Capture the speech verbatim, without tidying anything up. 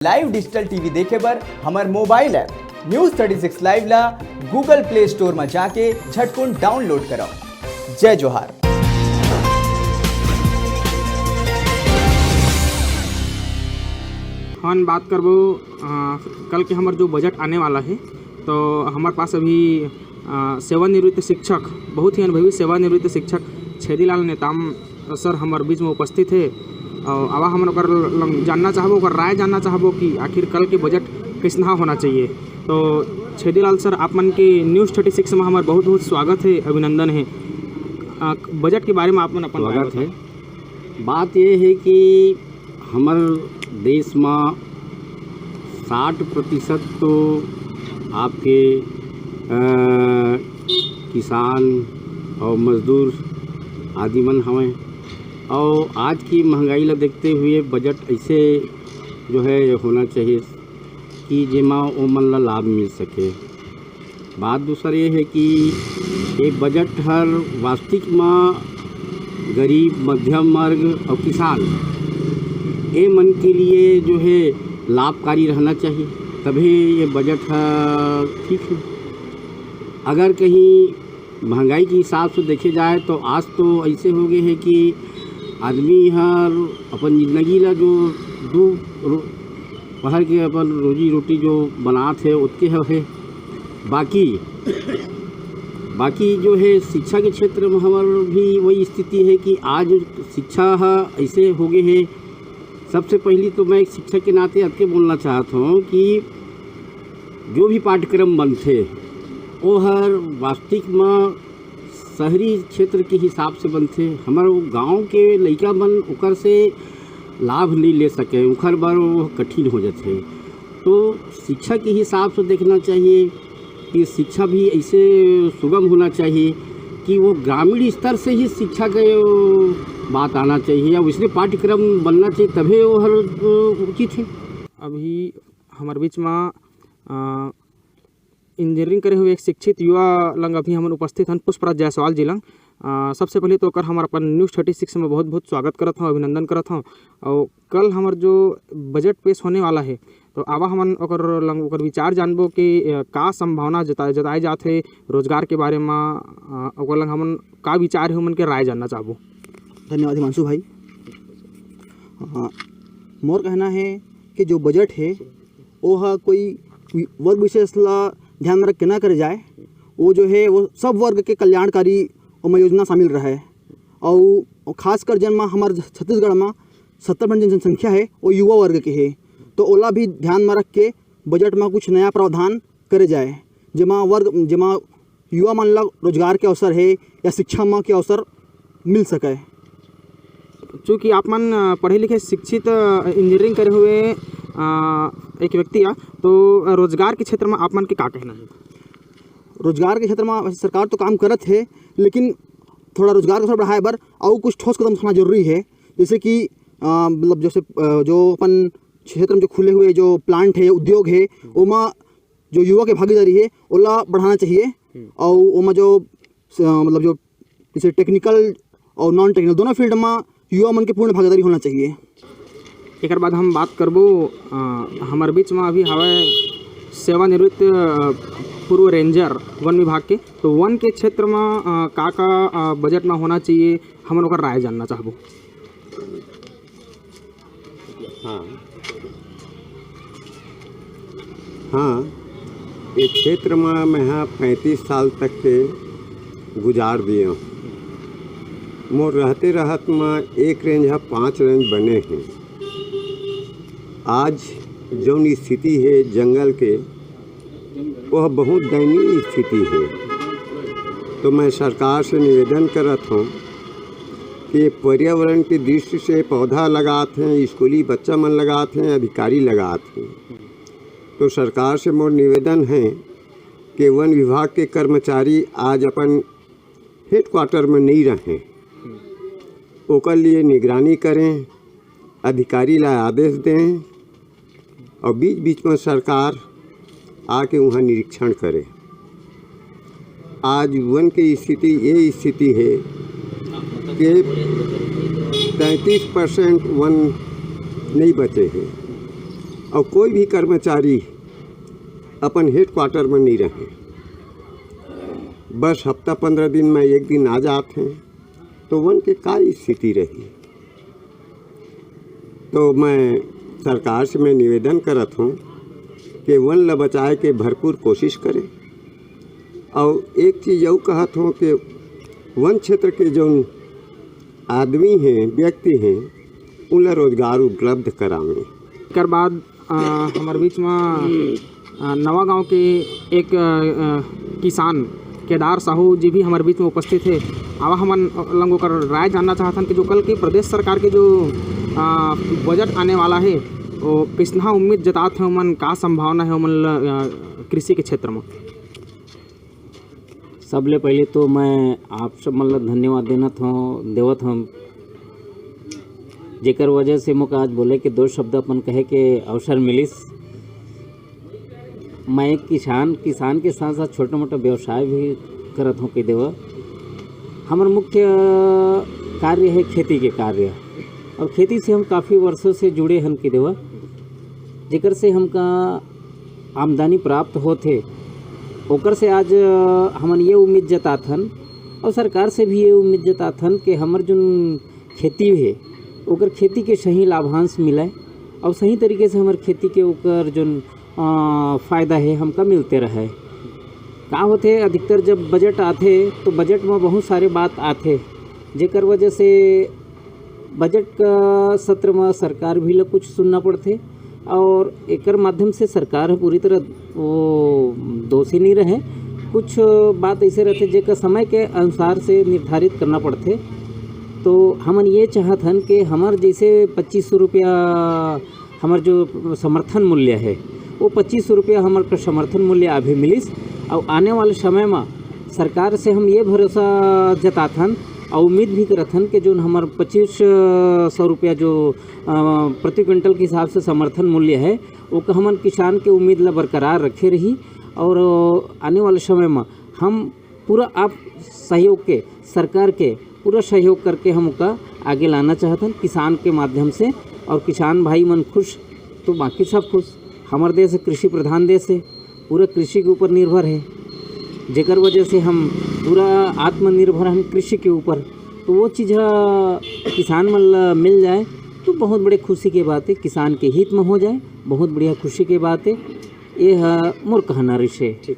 Live digital T V देखे बर हमर mobile app News thirty six Live ला Google Play Store म जाके झटकुन download करव। जय जोहार। हमन बात करबो, अ, कल के हमर जो बजट आने वाला हे, तो हमर पास अभी, अ, सेवानिवृत्त शिक्षक, बहुत ही अनुभवी सेवानिवृत्त शिक्षक छेदीलाल नेताम सर हमर बीच में उपस्थित हे। अउ आवा हमन ओकर लंग जानना चाहबो, ओकर राय जानना चाहबो कि आखिर कल के बजट कइसनहा होना चाहिए। तो छेदीलाल सर, आप मन के News thirty six में हमर बहुत बहुत स्वागत हे, अभिनंदन हे। अ, बजट के बारे में आप मन अपन राय स्वागत बताओ। हे। बात ये हे कि हमर देश म साठ प्रतिशत तो आपके, अ, किसान अउ मजदूर आदि मन हवंय। अउ आज की महंगाई ला देखते हुए बजट ऐसे जो है होना चाहिए कि जेमा ओमन ला लाभ मिल सके। बात दूसर ये हे कि ये बजट हर वास्तविक म गरीब, मध्यम वर्ग अउ किसान, ये मन के लिए जो है लाभकारी रहना चाहिए, तभी ये बजट ह ठीक है। अगर कहीं महंगाई के हिसाब से देखे जाए तो आज तो ऐसे हो गए हैं कि आदमी हर अपन जिंदगी ला जो दू रो-, पहर के अपन रोजी रोटी जो बनात हे, ओतके ह हे। बाकी, बाकी जो है शिक्षा के क्षेत्र में हमर भी वही स्थिति है कि आज शिक्षा ह ऐसे हो गए है। सबसे पहली तो मैं एक शिक्षक के नाते अतके बोलना चाहत हूँ कि जो भी पाठ्यक्रम बनथे, वो हर वास्तविक में शहरी क्षेत्र के हिसाब से बनथे। हमर वो गांव के लइका मन ओकर से लाभ नहीं ले सके, ओकर बर वो कठिन हो जाथे। तो शिक्षा के हिसाब से देखना चाहिए कि शिक्षा भी ऐसे सुगम होना चाहिए कि वो ग्रामीण स्तर से ही शिक्षा के बात आना चाहिए या उसने पाठ्यक्रम बनना चाहिए, तभी वो हर उचित है। अभी हमर बीच में, अ, इंजीनियरिंग करे हुए एक शिक्षित युवा लंग अभी हमन उपस्थित हन, पुष्पराज जायसवाल जी लंग। अ, सबसे पहले तो ओकर हमर अपन News thirty six में बहुत-बहुत स्वागत करत हौं, अभिनंदन करत हौं। अउ कल हमर जो बजट पेश होने वाला हे, तो आवा हमन ओकर लंग ओकर विचार जानबो कि, अ, का संभावना जता-, जताए जात हे रोजगार के बारे म, अ, ओकर लंग हमन का विचार हे, ओमन के राय जानना चाहबो। धन्यवाद हिमांशु भाई। अ, मोर कहना हे कि जो बजट हे, वो ह कोई वि-, वर्ग विशेष ला ध्यान में रख के ना करे जाए। वो जो है, वो सब वर्ग के कल्याणकारी ओमा योजना शामिल रहे। अउ खासकर जन म हमर छत्तीसगढ़ म सत्तर परसेंट जनसंख्या है, वो युवा वर्ग के है, तो ओला भी ध्यान में रख के बजट म कुछ नया प्रावधान करे जाए, जेमा वर्ग, जेमा युवा मन ला रोजगार के अवसर है या शिक्षा म के अवसर मिल सके। चूँकि आप मन, अ, पढ़े लिखे, शिक्षित, अ, इंजीनियरिंग करे हुए, अ, एक व्यक्ति आ, तो रोजगार के क्षेत्र में आप मन के का कहना है? रोजगार के क्षेत्र में वैसे सरकार तो काम करत है, लेकिन थोड़ा रोजगार को थोड़ा बढ़ाए बर अउ कुछ ठोस कदम उठाना जरूरी है। जैसे कि, अ, मतलब, जैसे, अ, जो अपन क्षेत्र में जो खुले हुए जो प्लांट है, उद्योग है, ओमा जो युवा के भागीदारी है, ओला बढ़ाना चाहिए। हम्म। अउ ओमा जो, स-, मतलब, जो जैसे टेक्निकल और नॉन टेक्निकल दोनों फील्ड में युवा मन के पूर्ण भागीदारी होना चाहिए। एकर बाद हम बात करबो, अ, हमर बीच में अभी हवय सेवानिवृत्त, अ, पूर्व रेंजर वन विभाग के। तो वन के क्षेत्र में, अ, का-का, अ, बजट में होना चाहिए, हमन ओकर राय जानना चाहबो। हाँ। हाँ, ये क्षेत्र में मैं ह पैंतीस साल तक के गुजार दिए हूँ। मोर रहते रहत में एक रेंज ह पाँच रेंज बने हैं। आज जौन स्थिति है जंगल के, वह बहुत दयनीय स्थिति है। तो मैं सरकार से निवेदन करत हूँ कि पर्यावरण की दृष्टि से पौधा लगात हैं, स्कूली बच्चा मन लगात हैं, अधिकारी लगात हैं। तो सरकार से मोर निवेदन है कि वन विभाग के कर्मचारी आज अपन हेडक्वार्टर में नहीं रहें, ओकर लिए निगरानी करें, अधिकारी ला आदेश दें और बीच बीच में सरकार आके वहाँ निरीक्षण करे। आज वन के स्थिति ये स्थिति है कि तैंतीस परसेंट वन नहीं बचे हैं। अउ कोई भी कर्मचारी अपन हेडक्वार्टर में नहीं रहे, बस हफ्ता पंद्रह दिन में एक दिन आ जात हैं, तो वन के का स्थिति रही? तो मैं सरकार से मैं निवेदन करत हूँ कि वन ल बचाए के भरपूर कोशिश करे। अउ एक चीज अउ कहत हूँ कि वन क्षेत्र के जौन आदमी हैं, व्यक्ति हैं, उनला रोजगार उपलब्ध करावें। एकर बाद, अ, हमर बीच म, अ, नवा गांव के एक, अ, अ, किसान केदार साहू जी भी हमर बीच में उपस्थित हे। आवा हमन लंग ओकर राय जानना चाहथन कि जो कल के प्रदेश सरकार के जो, अ, बजट आने वाला हे, वो किसनहा उम्मीद जतात हे, ओमन का संभावना हे ओमन ल, अ, कृषि के क्षेत्र में? सबले पहले तो मैं आप सब मन ल धन्यवाद देनत हौं, देवत हौं, जेकर वजह से मोके आज बोले के दो शब्द अपन कहे के अवसर मिलिस। मैं एक किसान, किसान के साथ-साथ छोटा-मोटा व्यवसाय भी करत हौं कहि देवा। हमर मुख्य कार्य हे खेती के कार्य, अउ खेती से हम काफ़ी वर्षों से जुड़े हन कहि देवा, जेकर से हमका आमदनी प्राप्त होथे, ओकर से आज, अ, हमन ये उम्मीद जताथन अउ सरकार से भी ये उम्मीद जताथन कि हमर जोन खेती हे, ओकर खेती के सही लाभांश मिलय अउ सही तरीके से हमर खेती के ओकर जोन, अ, फायदा हे, हमका मिलते रहय। का होथे, अधिकतर जब बजट आथे, तो बजट म बहुत सारे बात आथे, जेकर वजह से बजट का सत्र म सरकार भी ल कुछ सुनना पड़थे अउ एकर माध्यम से सरकार ह पूरी तरह वो दोषी नहीं रहे। कुछ बात ऐसे रहथे जेकर समय के अनुसार से निर्धारित करना पड़थे। तो हमन ये चाहत हन कि हमर जैसे पच्चीस सौ रुपया हमर जो समर्थन मूल्य हे, वो पच्चीस सौ रुपया हमर का समर्थन मूल्य अभी मिलिस अउ आने वाले समय म सरकार से हम ये भरोसा जताथन अउ उम्मीद भी करथन कि जोन हमर पच्चीस सौ रुपया जो, अ, प्रति क्विंटल के हिसाब से समर्थन मूल्य हे, ओका हमन किसान के उम्मीद ला बरकरार रखे रही अउ आने वाले समय म हम पूरा आप सहयोग के, सरकार के पूरा सहयोग करके हम ओका आगे लाना चाहथन किसान के माध्यम से। अउ किसान भाई मन खुश तो बाकी सब खुश। हमर देश कृषि प्रधान देश हे, पूरा कृषि के ऊपर निर्भर हे, जेकर वजह से हम पूरा आत्मनिर्भर हन कृषि के ऊपर। तो वो चीज़ ह किसान मन ल मिल जाए तो बहुत बड़े खुशी के बात हे, किसान के हित में हो जाए, बहुत बढ़िया खुशी के बात हे। ये ह मोर कहना रिहिसे। ठीक।